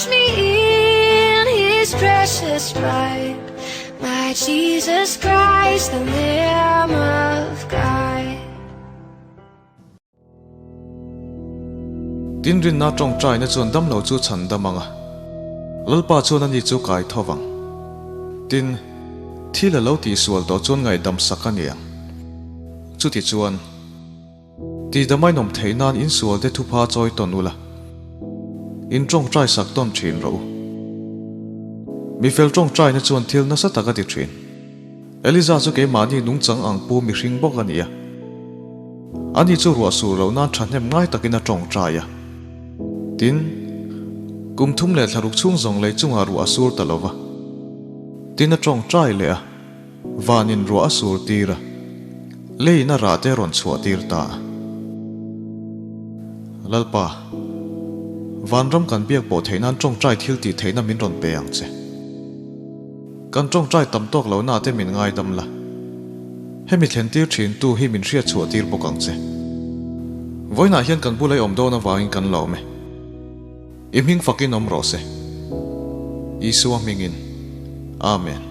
Wash me in His precious blood, my Jesus Christ, the Lamb of God. Tin rinna tawngtaina chuan damlo chu chhan dam ang a, Lalpa chuan ani chu kai tho vang. Tin, thil a lo tihsual tawh chuan ngaihdam sak a ni ang. Chutichuan. Tihdamai nawm theih nan insual te thupha chawi tawn ula, in tawngtai sak tawn thin rawh u. Mifel tawngtaina chuan thil nasa tak a ti thin. Eliza chu keimahni nungchang ang pu mihring bawk a ni a. Ani chu ruah sur loh nan thahnem ngai takin a tawngtai a. Tin, kum thum leh thlaruk chhung zawng lei chungah ruah a sur ta lo va. Tin a tawngtai leh a. Vanin ruah a sur tir a, leiin a rah te a rawn chhuah tir ta a. Lalpa, vanram kan biak pawh theih nan tawngtai thil tih theihna min rawn pe ang che. Kan tawngtai tam tawk lohna te min ngaidam la, hemi thlen tir thin tu hi min hriat chhuah tir bawk ang che. Vawiinah hian kan bula i awm dawn avangin kan lawm e. I hming fakin awm rawh se. Isua hmingin. Amen.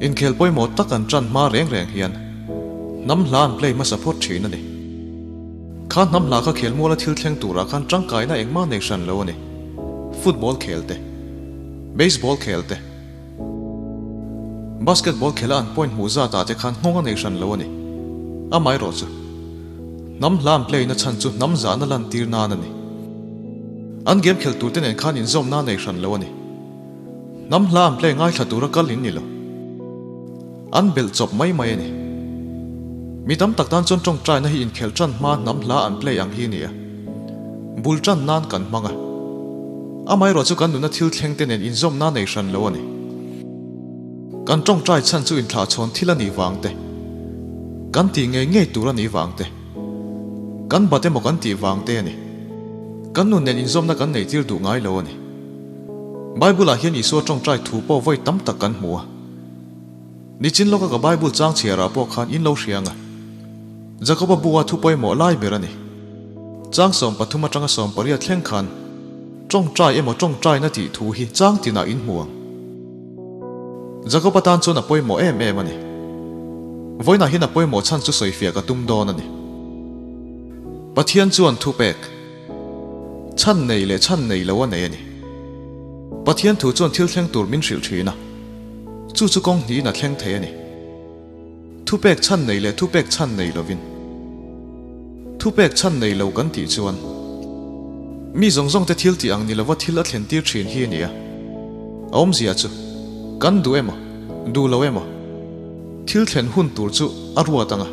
Inkhel pawimawh tak an ṭan hma reng reng hian hnam hla an play hmasa phawt ṭhin a ni. Kha hnam hla kha khelmuala thil thleng turah khan ṭangkaina engmah nei hran lo a ni. Football khel te, baseball khel te, basketball khela an point hmuh zatah te khan nghawng a nei hran lo a ni. Amaherawhchu, hnam hla an play na chhan chu hnam zahna lantir nan a ni. An game khel turte nen khan inzawmna a nei hran lo a ni. Hnam hla an play ngaithla tura kal in ni lo. An belh chawp mai mai a ni. Mi tam tak tan chuan tawngtaina hi inkhelh tan hma hnam hla an play ang hi a ni a. Bul tan nan kan hmang a. Amaherawh chu kan nuna thil thleng te nen inzawmna nei hran lo a ni. Kan tawngtai chhan chu inthlahchhawn thil a nih vang te, kan tih ngei ngei tur a nih vang te, kan bat emaw kan tih vang te a ni. Kan nun nen inzawmna kan neih tir duh ngai lo a ni. Bible-ah hian Isua tawngtai thu pawh vawi tam tak kan hmu a. Nichin lawka ka Bible chang chhiarah pawh khan in lo hria ang a. Jakoba bu-a thu pawimawh lai ber a ni. Chang 13 atanga 18 thleng khan tawngtai emaw tawngtaina tih thu hi chang tinah in hmu ang. Jakoba tan chuan a pawimawh em em a ni. Vawiinah hian a pawimawh chhan chu sawifiah ka tum dawn a ni. Pathian chuan thupek. Chhan nei leh chhan nei lo a nei a ni. Pathian thu chuan thil thleng tur min hrilh thin a, chu chu kawng hnihin a thleng thei a ni. Thupek chhan nei leh thupek chhan nei lovin. Thupek chhan nei lo kan tih chuan mi zawng zawng te thil tih ang ni lova thil a thlen tir thin hi a ni a. A awmzia chu kan duh emaw, duh lo emaw, thil thlen hun tur chu a ruat ang a,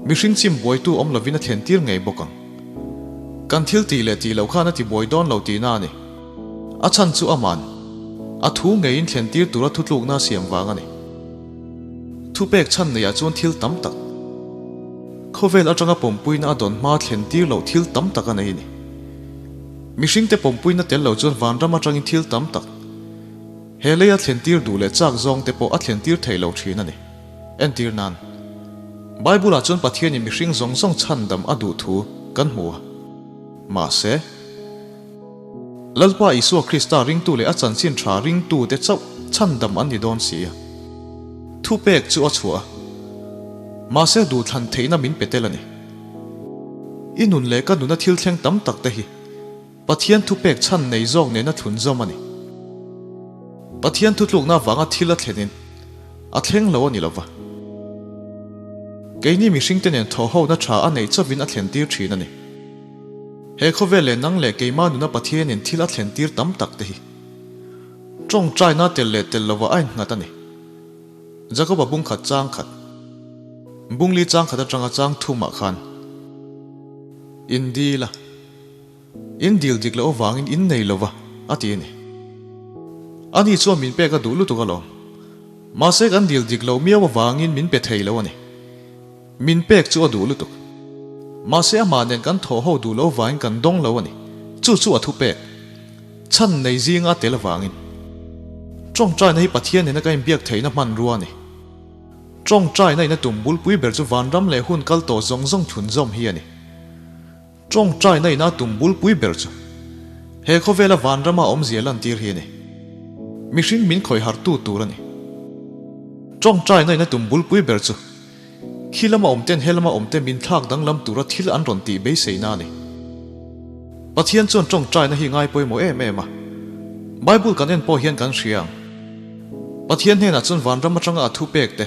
mihring chim buaitu awm lovin a thlen tir ngei bawk ang. Kan thil tih leh tih loh khan a ti buai dawn lo tihna a ni. A chhan chu aman a thu ngeiin thlen tir tura thutlukna a siam vang a ni. Thupek chhan neiah chuan thil tam tak, khawvel atanga pawmpuina a dawn hma thlen tir loh thil tam tak a nei a ni. Mihringte pawmpuina tel lo chuan vanram atangin thil tam tak, he leia thlen tir duh leh chak zawngte pawh a thlen tir thei lo thin a ni. Entir nan, Bible-ah chuan Pathianin mihring zawng zawng chhandam a duh thu kan hmu a. Mahse, Lalpa Isua Krista ringtu leh a chanchin tha ringtute chauh chhandam an ni dawn si a. Thupek chu a chhuah a. Mahse, duhthlan theihna min pe tel a ni. I nun leh ka nuna thil thleng tam tak te hi Pathian thupek chhan nei zawk nena thlun zawm a ni. Pathian thutlukna avanga thil a thlenin a thleng lo a ni lova. Keini mihringte nen thawhhona tha a neih chauhin a thlen tir thin a ni. He khawvel leh nang leh keimah nuna Pathianin thil a thlen tir tam tak te hi tawngtaina tel leh tel lova a innghat a ni. Jakoba bung khat chang khat, bung li chang khat atanga chang thumah khan indil a. In dil dik loh avangin in nei lova, a ti a ni. Ani chuan min pek a duh lutuk alawm. Mahse kan dil dik loh miau avangin min pe thei lo a ni. Min pek chu a duh lutuk. Mahse amah nen kan thawh ho duh loh avangin kan dawng lo a ni. Chu chu a thu pek. Chhan nei zinga a tel avangin. Tawngtaina hi Pathian nena kan inbiak theihna hmanrua a ni. Tawngtaina in a tum bulpui ber chu vanram leh hun kal tawh zawng zawng thunzawm hi a ni. Tawngtaina ina tum bulpui ber chu. He khawvela vanrama awmzia lantir hi a ni. Mihring min khawih hartu tur a ni. Tawngtaina in a tum bulpui ber chu khi lama awmten he lama awmte min thlak danglam tura thil an rawn tih beiseina a ni. Pathian chuan tawngtaina hi ngai pawimawh em em a. Bible kan en pawh hian kan hria ang. Pathian hnenah chuan vanram atanga a thupek te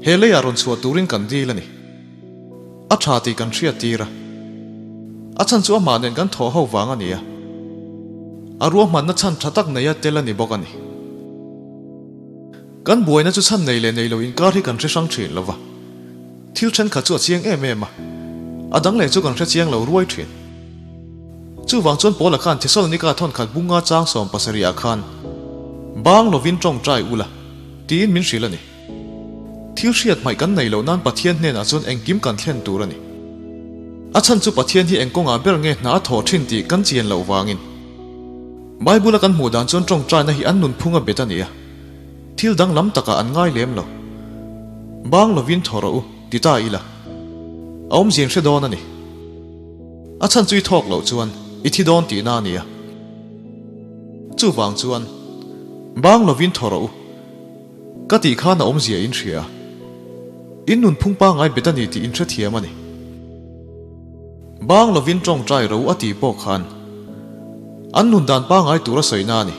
he leiah rawn chhuah turin kan dil a ni. A tha tih kan hriat tir a. A chhan chu amah nen kan thawh ho vang a ni a. A ruahmanna chhan tha tak neia tel a ni bawk a ni. Kan buaina chu chhan nei leh nei lo inkar hi kan hre hrang thin lo va. Thil thenkhat chu a chiang em em a, a dang leh chu kan hre chiang lo ruai thin. Chuvang chuan Paula khan Thesalonika thawnkhat bunga chang 70 ah khan, Bang lovin tawngtai ula, tiin min hrilh a ni. Thil hriat hmaih kan nei loh nan Pathian hnenah chuan engkim kan thlen tur a ni. A chhan chu Pathian hi eng kawngah ber nge hna a thawh thin tih kan chian loh vangin. Bible-a kan hmuh dan chuan tawngtaina hi an nunphung a bet a ni a, thil danglam takah an ngai lem lo. Bang lovin thaw rawh u, ti ta ila. A awmzia in hre dawn a ni. A chhan chu i thawk loh chuan i thi dawn tihna a ni a. Chuvang chuan, Bang lovin thaw rawh u. Ka tih khan a awmzia in hria. In nunphung pangngai bet a ni tih in hrethiam a ni. Bang lovin tawngtai ro a tih pawh khan an nun dan pangngai tur a sawina a ni.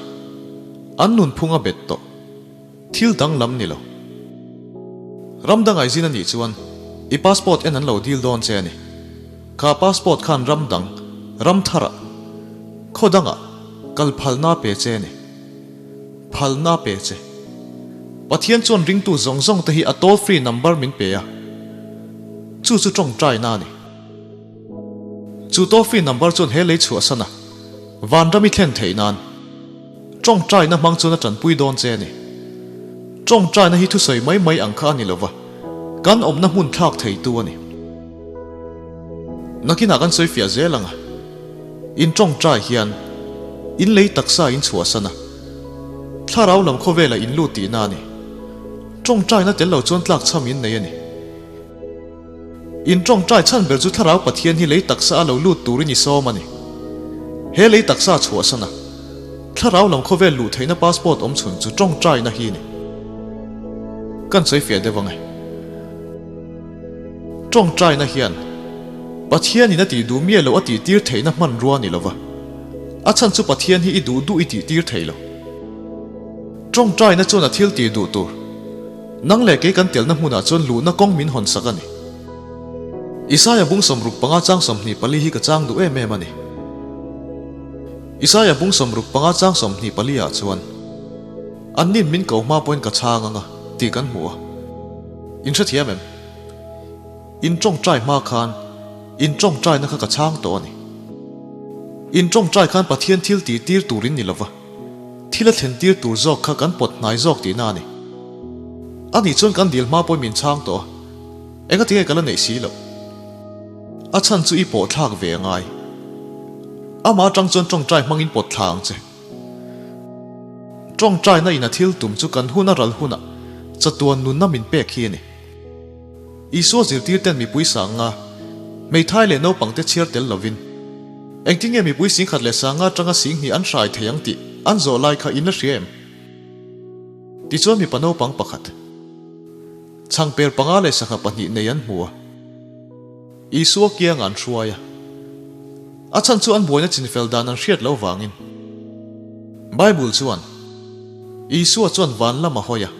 An nunphung a bet tawh. Thil danglam ni lo. Ram dang aizin a nih chuan i passport en an lo dil dawn che a ni. Kha passport khan ram dang, ram tharah, khaw dangah kal phalna pe che a ni. Phalna pe che. Pathian chuan ringtu zawng zawng te hi a toll free number min pe a, chu chu tawngtaina a ni. Chu toll free number chuan he lei chhuahsan a, vanram i thlen theih nan tawngtaina hmang chuan a tanpui dawn che a ni. Tawngtaina hi thusawi mai mai ang kha a ni lova, kan awmna hmun thlak theitu a ni. Nakinah kan sawi fiah zel ang a. In tawngtai hian in lei taksa in chhuahsan a, thlarau lam khawvelah in lut tihna a ni. Tawngtaina tel lo chuan tlakchham in nei a ni. In tawngtai chhan ber chu thlarau Pathian hi lei taksa a lo lut turin i sawm a ni. He lei taksa chhuahsan a, thlarau lam khawvel luh theihna passport awm chhun chu tawngtaina hi a ni. Kan sawi fiah deuh ang e. Tawngtaina hian Pathianin a tih duh miah loh a tihtir theihna hmanrua a ni lova, a chhan chu Pathian hi i duh duh i tihtir thei lo. Tawngtaina chuan a thil tih duh tur, nang leh kei kan telna hmunah chuan luhna kawng min hawn sak a ni. Isaia bung 65 chang 24 hi ka chang duh em em a ni. Isaia bung 65 chang 24 ah chuan, Annin min ko hma pawhin ka chhang ang a, tih kan hmu a. In hrethiam em? In tawngtai hma khan in tawngtaina kha ka chhang tawh a ni. In tawngtai khan Pathian thil tih tir tur in ni lova, thil a thlen tir tur zawk kha kan pawt hnai zawk tihna a ni. A nih chuan kan dil hma pawhin min chhang tawh a, enga tinge ka la neih si loh? A chhan chu i pawh thlak ve a ngai. Amah atang chuan tawngtai hmangin pawt thla ang che. Tawngtaina in a thil tum chu kan hun a ral hunah chatuan nunna min pek hi a ni. Isua zirtir ten mipui sanga, hmeithai leh naupangte chhiar tel lovin, engtin nge mipui singkhat leh sanga atanga singhnih an hrai thei ang tih an zawh lai kha in la hria em? Tichuan mipa naupang pakhat, chhangper panga leh sangha pahnih nei an hmu a. Isua kiangah an hruai a, a chhan chu an buaina chinfel dan an hriat loh vangin. Bible chuan, Isua chuan van lam a hawi a,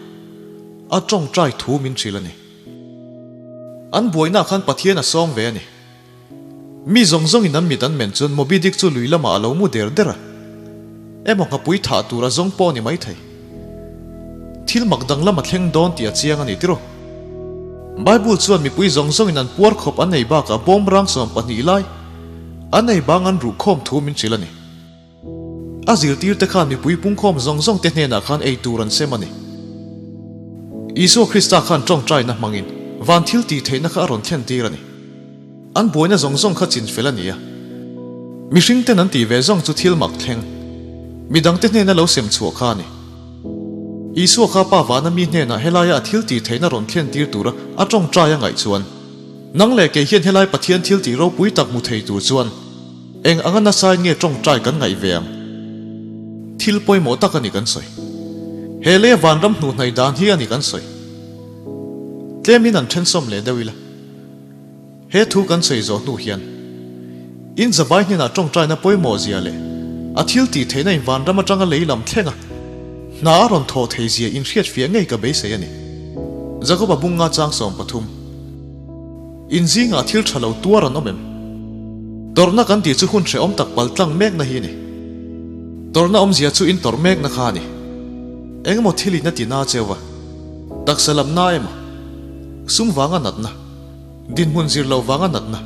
a tawngtai thu min hrilh a ni. An buainaah khan Pathian a sawng ve a ni. Mi zawng zawngin an mit an men chuan Moby Dick chu lui lamah a lo mu der der a, emaw nghapui thah tur a zawng pawh a ni maithei. Thil mak danglam a thleng dawn tih a chiang a ni tiraw? Bible chuan mipui zawng zawngin an puar khawp an ei bakah bawm rang 12 lai an ei bang an ruh khawm thu min hrilh a ni. A zirtirte khan mipui pungkhawm zawng zawng te hnenah khan ei tur an sem a ni. Isua Krista khan tawngtaina hmangin van thil tih theihna kha a rawn thlen tir a ni. An buaina zawng zawng kha chinfel a ni a. Mihring ten an tih ve zawng chu thil mak thleng, midangte hnena lo sem chhuah kha a ni. Isua kha Pa vana mi hnenah helaia a thil tih theihna rawn thlen tir tura a tawngtai a ngaih chuan, Nang leh kei hian helai Pathian thil tih ropui tak hmu thei tur chuan. Eng anga nasain nge tawngtai kan ngaih ve ang? Thil pawimawh tak a ni kan sawi. He lei vanram hnuhnai dan hi a ni kan sawi. Tlemin an thensawm leh deuh ila. He thu kan sawi zawh hnu hian in zavai hnenah tawngtaina pawimawh zia leh a thil tih theihna in vanram atanga lei lam thlenga hna a rawn thawh thei zia in hriatfiah ngei ka beisei a ni. Jakoba bunga chang 13. In zingah thil tha lo tuar an awm em? Tawrhna kan tih chu hun hrehawm tak pal tlang mekna hi a ni. Tawrhna awmzia chu in tawrh mekna kha a ni. Engemaw thil in a ti na cheu va, taksa lam na emaw, sum vanga natna, dinhmun zir loh vanga natna,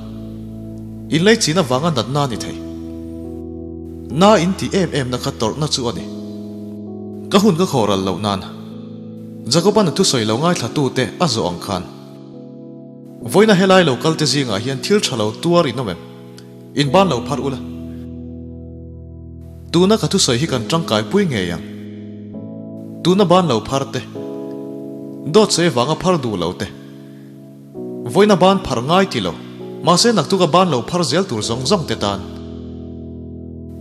inleichina vanga natna a ni thei. Na in tih em em na kha tawrhna chu a ni. Ka hun ka khawhral loh nan Jakoban a thusawi lo ngaithlatute a zawh ang khan, Vawiina helai lo kalte zingah hian thil tha lo tuar in awm em? In ban lo phar ula. Tuna ka thusawi hi kan tangkai pui ngei ang. Tuna ban lo phar te, dawt sawi avanga phar duh lo te, vawiina ban phar ngai ti lo, mahse naktuka ban lo phar zel tur zawng zawng te tan.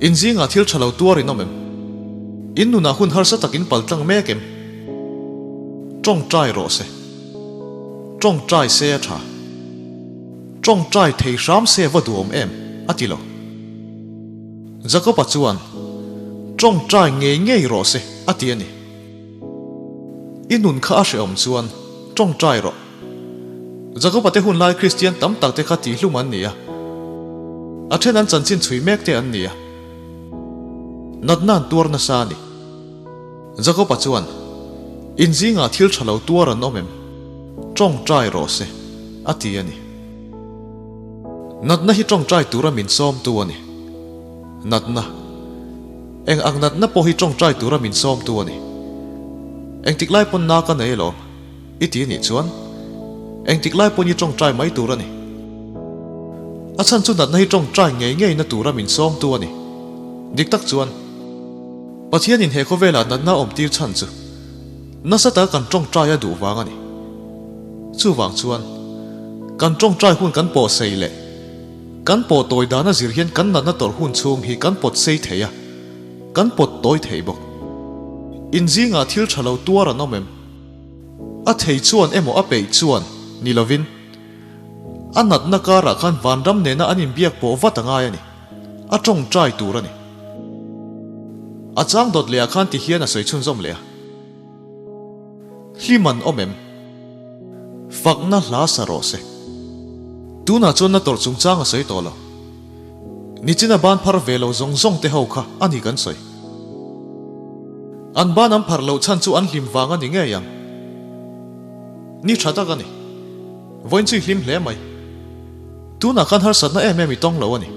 In zingah thil tha lo tuar in awm em? In nunah hun harsa tak in paltlang mek em? Tawngtai rawh se. Tawngtai se a tha. Tawngtai thei hram se va duhawm em? a ti lo. Jakoba chuan, Tawngtai ngei ngei rawh se, a ti a ni. I nun kha a hrehawm chuan tawngtai rawh. Jakoba te hun lai Kristian tam tak te kha tihhlum an ni a. A then an chanchin chhui mek te an ni a. Natna an tuar nasa a ni. Jakoba chuan, In zingah thil tha lo tuar an awm em? Tawngtai rawh se, a ti a ni. Natna hi tawngtai tura min sawmtu a ni. Natna. Eng ang natna pawh hi tawngtai tura min sawmtu a ni. Engtik lai pawn na ka nei alawm, i ti anih chuan engtik lai pawn i tawngtai mai tur a ni. A chhan chu natna hi tawngtai ngei ngei na tura min sawmtu a ni. Dik tak chuan. Pathianin he khawvelah natna awm tir chhan chu nasa taka kan tawngtai a duh vang a ni. Chuvang chuan, kan tawngtai hun kan pawh sei leh kan pawh tawi dan a zir hian kan natna tawrh hun chhung hi kan pawt sei thei a, kan pawt tawi thei bawk. In zingah thil tha lo tuar an awm em? A thei chuan emaw a peih chuan ni lovin, a natna karah khan vanram nena an inbiak pawh vat a ngai a ni. A tawngtai tur a ni. A chang dawt leh ah khan ti hian a sawi chhunzawm leh a. Hlim an awm em? Fakna hla sa rawh se. Tunah chuan na tawrh chungchang a sawi tawh lo. Nichina ban phar ve lo zawng zawng te ho kha a ni kan sawi. An ban an phar loh chhan chu an hlim vang a ni ngei ang. Ni tha tak a ni. Vawiin chu i hlim hle mai. Tunah khan harsatna em em i tawng lo a ni.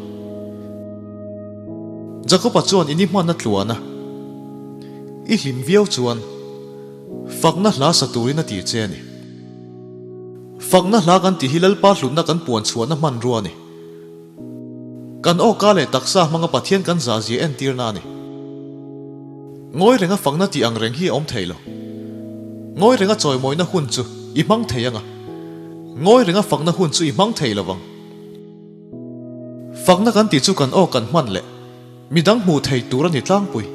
Jakoba chuan in i hmanna tluan a, i hlim viau chuan fakna hla sa turin a ti che a ni. Fakna hla kan tih hi Lalpa hlutna kan puan chhuahna hmanrua a ni. Kan awka leh taksa hmanga Pathian kan zahzia entirna a ni. Ngawi renga fakna tih ang reng hi a awm thei lo. Ngawi renga chawimawina hun chu i hmang thei anga. Ngawi renga fakna hun chu i hmang thei lo vang. Fakna kan tih chu kan aw kan hman leh midang hmuh thei tur a ni tlangpui.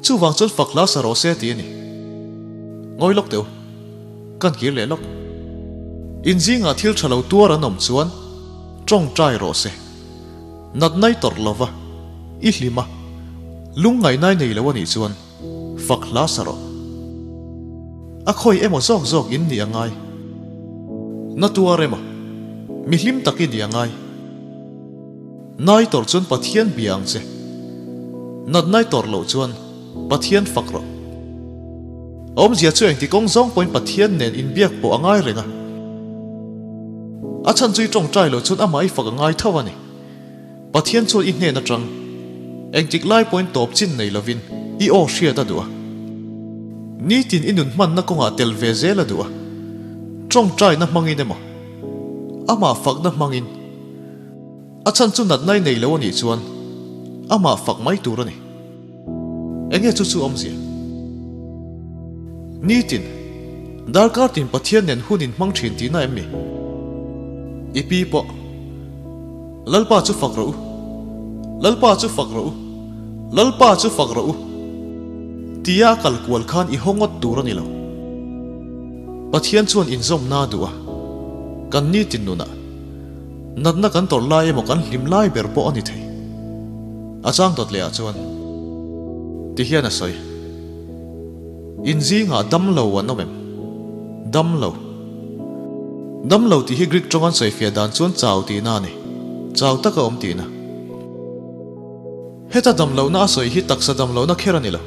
Chuvang chuan fak hla sa rawh se tih a ni. Ngawi lawk teh u. Kan kir leh lawk. In zingah thil tha lo tuar an awm chuan tawngtai rawh se. Natnai tawrh lova i hlim a, lungngainai nei lo a nih chuan fak hla sa rawh. A khawi emaw zawk zawk in nih a ngai. Na tuar emaw, mi hlim tak i nih a ngai. Nai tawrh chuan Pathian bia ang che. Natnai tawrh loh chuan Pathian fak rawh. Awmzia chu engti kawng zawng pawhin Pathian nen inbiak pawh a ngai reng a. A chhan chu i tawngtai loh chuan amah i fak a ngai tho a ni. Pathian chuan i hnen atang engtik lai pawhin tawp chin nei lovin i aw hriat a duh a. Nitin i nun hmanna kawngah tel ve zel a duh a. Tawngtaina hmangin emaw, amah fakna hmangin a chhan chu natna i nei lo a nih chuan amah fak mai tur a ni. Enge chu chu awmzia? Nitin, darkar tin Pathian nen hun in hmang thin tihna em ni? I pi pawh, Lalpa chu fak rawh u. Lalpa chu fak rawh u, Lalpa chu fak rawh u, tia a kal kual khan i haw ngawt tur a ni lo. Pathian chuan inzawmna a duh a, kan nitin nunah natna kan tawrh lai emaw kan hlim lai ber pawh a ni thei. A chang dawt leh ah chuan ti hian a sawi, In zingah damlo an awm em? Damlo. Damlo tih hi Greek tawng an sawifiah dan chuan chau tihna a ni. Chau taka awm tihna. Heta damlohna a sawi hi taksa damlohna kher a ni lo.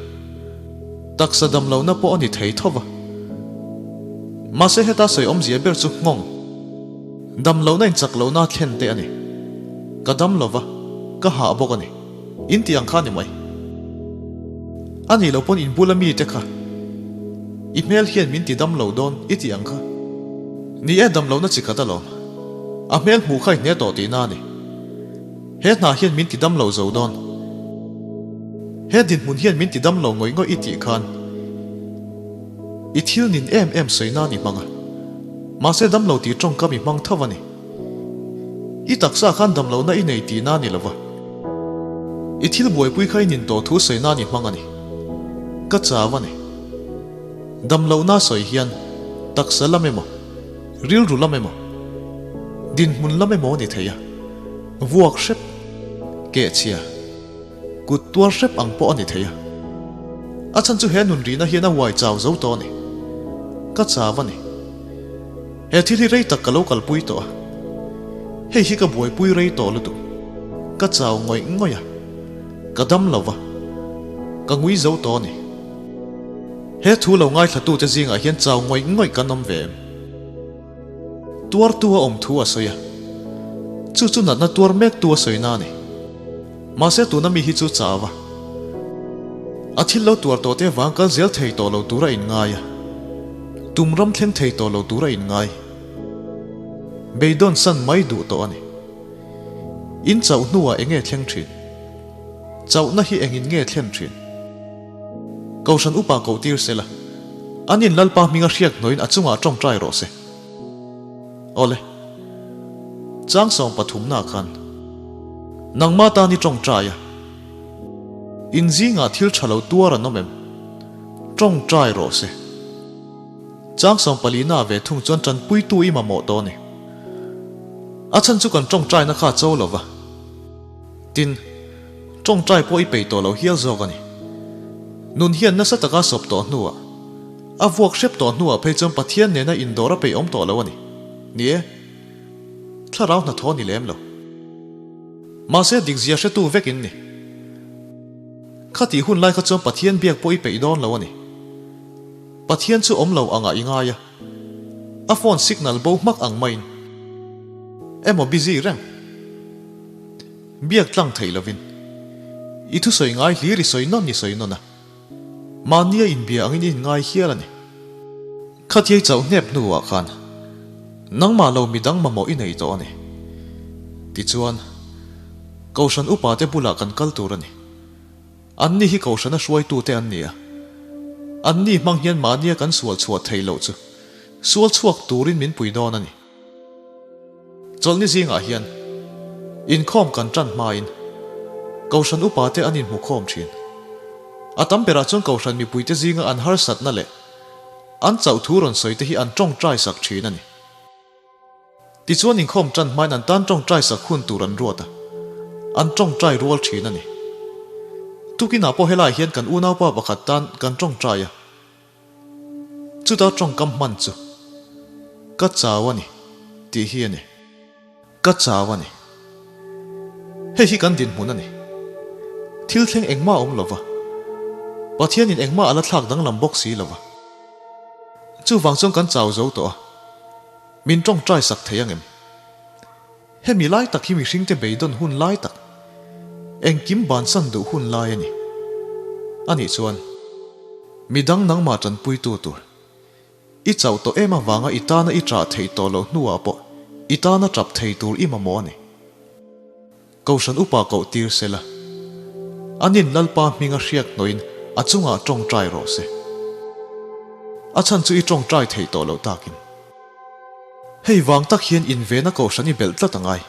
Taksa damlohna pawh a ni thei tho va. Mahse heta sawi awmzia ber chu nghawng. Damlohna in chak lohna a thlen te a ni. Ka dam lo va, ka hah bawk a ni. In tih ang kha a ni mai. A nih loh pawn in bula mi te kha i hmel hian min ti dam lo dawn i tih ang kha. Ni e, dam lohna chi khat alawm. A hmel hmuh kha i hne tawh tihna a ni. He hna hian min ti dam lo zo dawn. He dinhmun hian min ti dam lo ngawih ngawih i tih khan i thil nin em em sawi nan i hmang a. Mahse dam lo tih tawngkam i hmang tho a ni. I taksa khan dam lohna i nei tihna a ni lova. I thil buaipui kha i nin tawh thu sawi nan i hmang a ni. Ka chau a ni. Dam lohna sawi hian taksa lam emaw, rilru lam emaw, dinhmun lam emaw a ni thei a, vuak hrep, kehchhia, kut tuar hrep ang pawh a ni thei a. A chhan chu he nun rihna hian a uai chau zo tawh a ni. Ka chau a ni. He thil hi rei tak ka lo kalpui tawh a. Hei hi ka buaipui rei tawh lutuk. Ka chau ngawih ngawih a. Ka dam lo va. Ka ngui zo tawh a ni. He thu lo ngaithlatute zingah hian chau ngawih ngawih kan awm ve em? Tuartu a awm thu a sawi a, chu chu natna tuar mektu a sawina a ni. Mahse tuna mi hi chu chau a, a thil lo tuar tawh te vang kal zel thei tawh lo tur a inngai a, tum ram thleng thei tawh lo tur a inngai. Beidawn san mai duh tawh a ni. In chauh hnuah eng nge thleng thin? Chauhna hi engin nge thlen thin? Kohhran upa koh tir se la, an in Lalpa hminga hriak hnuaiin a chungah tawngtai rawh se. Awle, chang 13 khan nangmah tan i tawngtai a, in zingah thil tha lo tuar an awm em? Tawngtai rawh se. Chang 14 ve thung chuan tanpuitu i mamawh tawh a ni. A chhan chu kan tawngtaina kha a cho lo va. Tin, tawngtai pawh i peih tawh lo hial zawk a ni. Nun hian nasa taka sawp tawh hnuah, a vuak hrep tawh hnuah phei chuan Pathian nena indawr a peih awm tawh lo a ni. Ni e, thlarau hnathawh a ni lem lo. Mahse dikzia hretu vek in ni. Khatih hun lai kha chuan Pathian biak pawh i peih dawn lo a ni. Pathian chu awm lo angah i ngai a, a phone signal bo hmak ang maiin emaw busy reng. Biak tlang theih lovin. I thusawi ngai hlir i sawi nawn i sawi nawn a. Mahnia inbia angin i inngai hial a ni. Khatiai chauh hnep hnuah khan nangmah lo midang mamawh i nei tawh a ni. Tichuan, Kohhran upate bulah kan kal tur a ni. Anni hi Kohhrana hruaitute an ni a. Anni hmang hian mahnia kan sual chhuah theih loh chu sual chhuak turin min pui dawn a ni. Chawlhni zingah hian inkhawm kan tan hmain Kohhran upate an inhmukhawm thin. A tam berah chuan Kohhran mipuite zinga an harsatna leh an chauh thu rawn sawi te hi an tawngtai sak thin a ni. Tichuan inkhawm tan hmain an tan tawngtai sak hun tur an ruat a, an tawngtai rual thin a ni. Tukinah pawh helaiah hian kan unaupa pakhat tan kan tawngtai a. Chuta tawngkam hman chu ka chau a ni tih hi a ni. Ka chau a ni. Hei hi kan dinhmun a ni. Thil thleng engmah a awm lo va, Pathianin engmah a la thlak danglam bawk si lo va. Chuvang chuan kan chau zo tawh a, min tawngtai sak thei angem? Hemi lai tak hi mihringte beidawn hun lai tak, engkim bansan duh hun lai a ni. Anih chuan, midang nangmah tanpuitu tur, i chauh tawh em avanga i tana i ṭah theih tawh loh hnuah pawh i tana ṭap thei tur i mamawh a ni. Kohhran upa koh tir se la, anin Lalpa hminga hriak hnawhin a chungah ṭawngṭai rawh se. A chhan chu i ṭawngṭai theih tawh loh takin. Hei vang tak hian invena kohhran i belh tlat a ngai.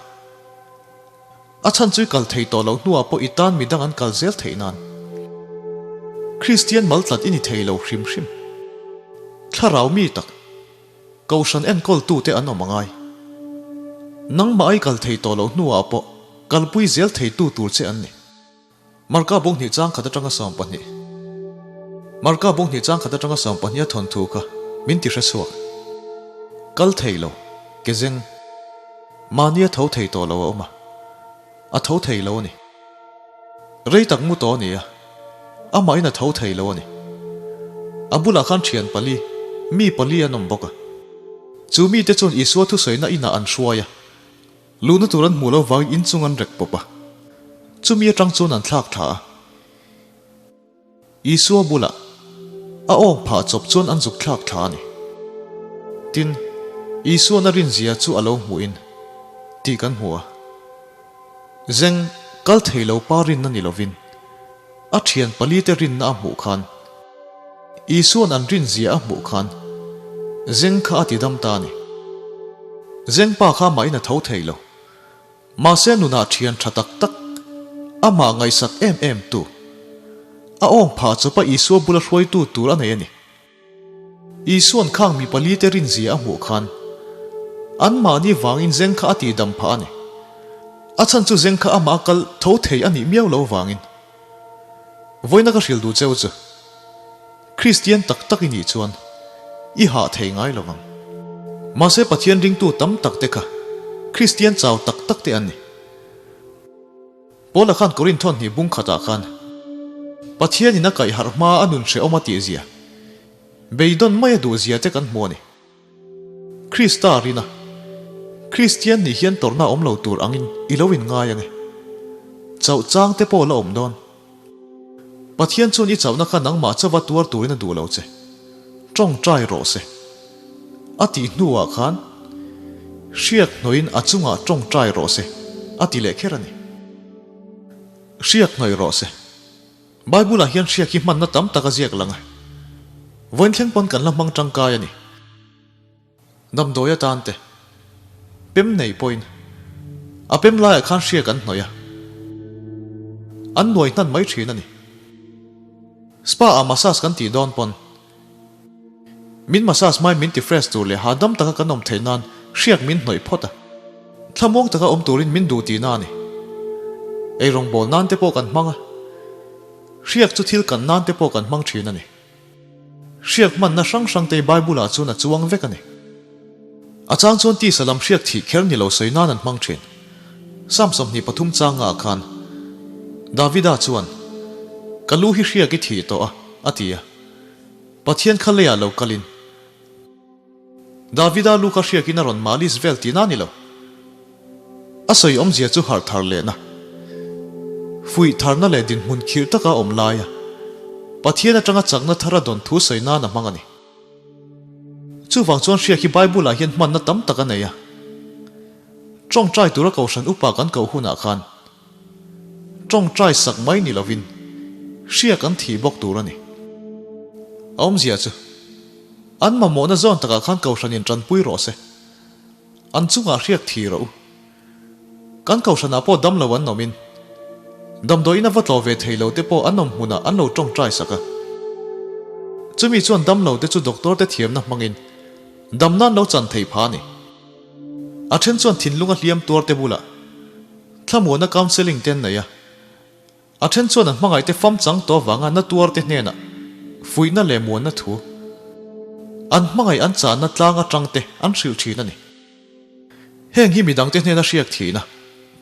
A chhan chu i kal thei tawh loh hnuah pawh i tan midang an kal zel theih nan. Kristian mal tlat i ni thei lo hrim hrim. Thlarau mi tak, Kohhran enkawltute an awm a ngai. Nangmah ai kal thei tawh loh hnuah pawh kalpui zel theitu tur che an ni. Marka Bunghnih chang khat atanga 12 Marka Bunghnih chang khat atanga 12 a thawnthu kha min ti hre chhuak. Kal thei lo, ke zeng. Mahni a tho thei tawh lo a awm a. A tho thei lo a ni. Rei tak mu tawh a ni a, amahin a tho thei lo a ni. A bulah khan thian pali, mi pali an awm bawk a. Chu mite chuan Isua thusawiina inah an hruai a, luhna tur an hmuh lo vangin inchung an rek pawp a. Chumi atang chuan an thlak tha a. Isua bulah a awng phah chawp chuan an zuk thlak thla a ni. Tin, Isua'n a rinzia chu a lo hmuhin tih kan hmu a. Zeng kal thei lo pa rinna ni lovin a thian palite rinna a hmuh khan Isua'n an rinzia a hmuh khan Zeng kha a tidam ta a ni. Zeng pa kha amahin a tho thei lo. Mahse nunah thian tha tak tak, amah ngaihsak em em tu, a awng phah chawpa Isua bula hruaitu tur a nei a ni. Isua'n khang mi palite rinzia a hmuh khan, anmahni vangin zeng kha a tihdam phah a ni. A chhan chu zeng kha amah kal tho thei a nih miau lo vangin. Vawiina ka hrilh duh cheu chu, Kristian tak tak i nih chuan i hah thei ngai lo vang. Mahse Pathian ringtu tam tak te kha Kristian chau tak tak te an ni. Paula khan Korinth hnih bung khatah khan Pathianin a kaih harh hma a nun hrehawm a tihzia, beidawn mai a duhzia te kan hmu a ni. Krista rina Kristian nih hian tawrhna awm lo tur angin i lo inngai ang e. Chauh chang te pawh la awm dawn. Pathian chuan i chauhna kha nangmah chauva tuar turin a duh lo che. Tawngtai rawh se. A tih hnuah khan hriak hnawhin a chungah tawngtai rawh se a ti leh kher a ni. Hriak hnawih rawh se. Bible-ah hian hriak hi hmanna tam tak a ziak lang a. Vawiin thleng pawn kan la hmang tangkai a ni. Damdawi atan te, pem nei pawhin a pem laiah khan hriak an hnawih a, an nuai hnan mai thin a ni. Spa-ah massage kan tih dawn pawn min massage hmain min ti fresh tur leh hahdam taka kan awm theih nan hriak min hnawih phawt a, thlamuang taka awm turin min duh tihna a ni. Eirawngbawl nan te pawh kan hmang a, hriak chu thil kan nan te pawh kan hmang thin a ni. Hriak hmanna hrang hrang te Bible-ah chuan a chuang vek a ni. A chang chuan tisa lam hriak thih kher ni lo sawi nan an hmang thin. Psalm 23 changa ah khan Davida chuan, Ka lu hi hriak i thih tawh a, a ti a. Pathian kha leiah lo kalin Davida lu kha hriakin a rawn malis vel tihna a ni lo. A sawi awmzia chu harh thar lehna, fuih tharna leh dinhmun khirh taka awm laia Pathian atanga chakna thar a dawn thu sawi nan a hmang a ni. Chuvang chuan hriak hi Bible-ah hian hmanna tam tak a nei a. Tawngtai tura kohhran upa kan koh hunah khan tawngtai sak mai ni lovin hriak an thih bawk tur a ni. A awmzia chu an mamawhna zawn takah khan kohhranin tanpui rawh se. An chungah hriak thi rawh u. Kan kohhranah pawh damlo an awmin, damdawiin a va tlawh ve thei lo te pawh an awm hmunah an lo tawngtai sak a. Chumi chuan damlo te chu doctor te thiamna hmangin damna an lo chan thei pha a ni. A then chuan thinlunga hliam tuar te bulah thlamuana counselling te an nei a. A then chuan an hmangaihte fam chang tawh avanga na tuar te hnenah fuihna leh muanna thu an hmangaih an chahna tlang atang te an hrilh thin a ni. Heng hi midangte hnena hriak thihna,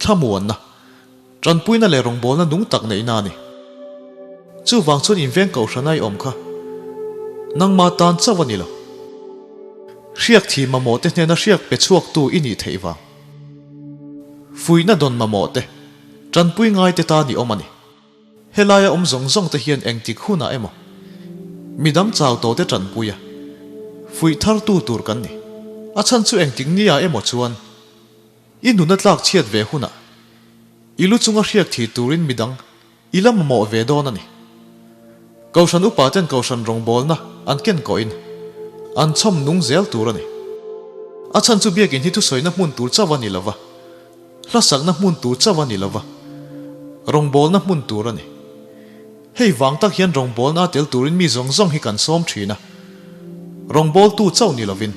thlamuanna, tanpuina leh rawngbawlna nung tak neihna a ni. Chuvang chuan inveng kohhran a i awm kha nangmah tan chauh a ni lo. Hriak thih mamawh te hnena hriak pe chhuaktu i nih theih vang. Fuihna dawn mamawh te Tanpui ngaite ta ni awm a ni. Helaia awm zawng zawng te hian engtik hunah emaw midang chau tawh te tanpui a, fuih thar tu tur kan ni. A chhan chu engtik nia emaw chuan i nuna tlak chhiat ve hunah i lu chunga hriak thih turin midang i la mamawh ve dawn a ni. Kohhran upa ten kohhran rawngbawlna an ken kawhin an chhawm nung zel tur a ni. A chhan chu biakin hi thusawina hmun tur chauh a ni lova. Hlasakna hmun tur chauh a ni lo va, rawngbawlna hmun tur a ni. Hei vang tak hian rawngbawlna a tel turin mi zawng zawng hi kan sawm thin a, rawngbawltu chauh ni lovin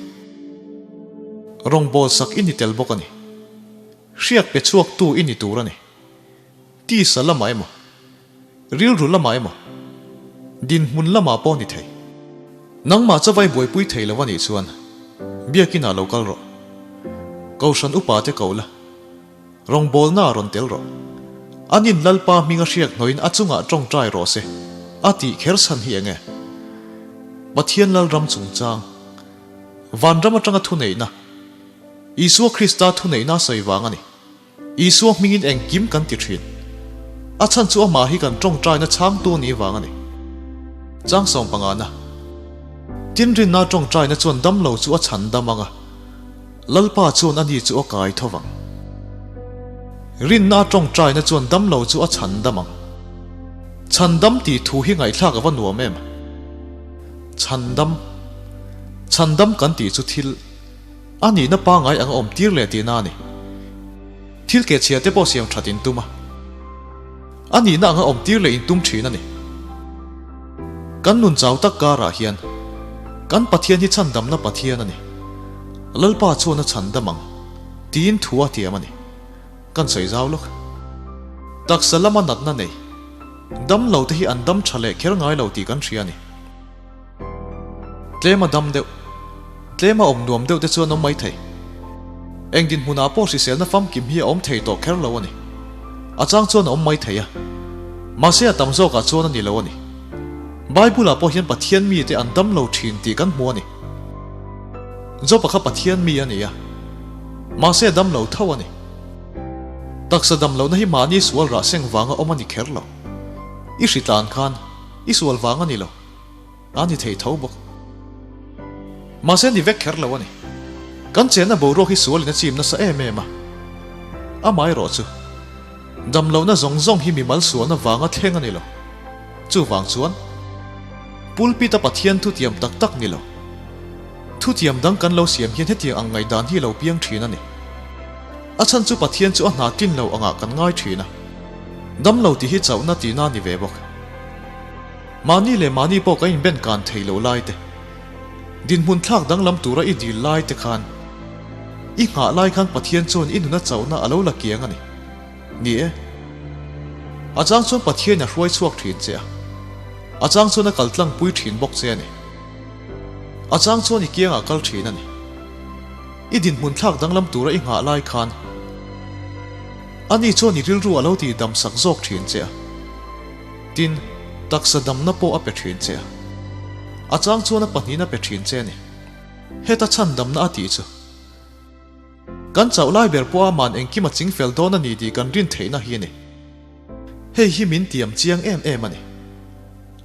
rawngbawlsak i ni tel bawk a ni. Hriak pe chhuaktu i ni tur a ni. Tisa lamah emaw, rilru lamah emaw, dinhmun lamah pawh ni thei. Nangmah chawai buaipui thei lo a nih chuan biakinah lo kal rawh. Kohhran upa te ko la, rawngbawlna ah rawn tel rawh. Anin Lalpa hminga hriak hnawhin a chungah tawngtai rawh se a tih kher chhan hi enge? Pathian Lalram chungchang, vanram atanga thuneihna, Isua Krista thuneihna a sawi vang a ni. Isua hmingin engkim kan ti thin. A chhan chu amah hi kan tawngtaina chhangtu a nih vang a ni. Chang sawmpangana. Tin rinna tawngtaina chuan damlo chu a chhan dam ang a, Lalpa chuan ani chu a kai tho vang. Rinna tawngtaina chuan damlo chu a chhan dam ang. Chhan dam tih thu hi ngaihthlak a va nuam em? Chhan dam. Chhan dam kan tih chu thil. A nihna pangngai ang a awm tir leh tihna a ni. Thil keh chhia te pawh siam that in tum a. A nihna ang a awm tir leh in tum thin a ni. Kan nun chau tak karah hian kan Pathian hi chhandamna Pathian a ni. Lalpa chuan a chhandam ang tiin thu a tiam a ni. Kan sawi zau lawk. Taksa lama natna nei, dam lo te hi an dam tha leh kher ngai lo tih kan hria a ni. Tlem a dam deuh, tlem a awm nuam deuh te chuan awm mai thei. Eng dinhmunah pawh hriselna famkim hi a awm thei tawh kher lo a ni. A chang chuan a awm mai thei a, mahse a tam zawkah chuan a ni lo a ni. Bible-ah pawh hian Pathian mite an dam lo thin tih kan hmu a ni. Job-a kha Pathian mi a ni a, mahse a dam lo tho a ni. Taksa dam lohna hi mahni sual rah seng vanga awm a ni kher lo. I hritlan khan i sual vang a ni lo. A ni thei tho bawk. Mahse ni vek kher lo a ni. Kan chenna boruak hi sualin a chim nasa em em a. Amaherawh chu, damlohna zawng zawng hi mimal sualna vanga thleng a ni lo. Chuvang chuan, pulpit a Pathian thutiam tak tak ni lo. Thutiam dang kan lo siam hian hetiang ang ngaihdan hi lo piang thin a ni. A chhan chu Pathian chu a hna tlin lo angah kan ngai thin a. Damlo tih hi chauhna tihna a ni ve bawk. Mahni leh mahni pawh kan inben kan thei lo lai te, dinhmun thlak danglam tura i dil lai te khan, i nghah lai khan Pathian chuan i nuna chauhna a lo la kiang a ni. Ni e. A chang chuan Pathian a hruai chhuak thin che a, a chang chuan a kal tlangpui thin bawk che a ni. A chang chuan i kiangah kal thin a ni. I dinhmun thlak danglam tura i nghah lai khan, ani chuan i rilru a lo tihdam sak zawk thin che a. Tin, taksa damna pawh a pe thin che a. A chang chuan a pahnihin a pe thin che a ni. Heta chhan damna a tih chu. Kan chauh lai ber pawh a man engkim a ching fel dawn a ni tih kan rin theihna hi a ni. Hei hi min tiam chiang em em a ni.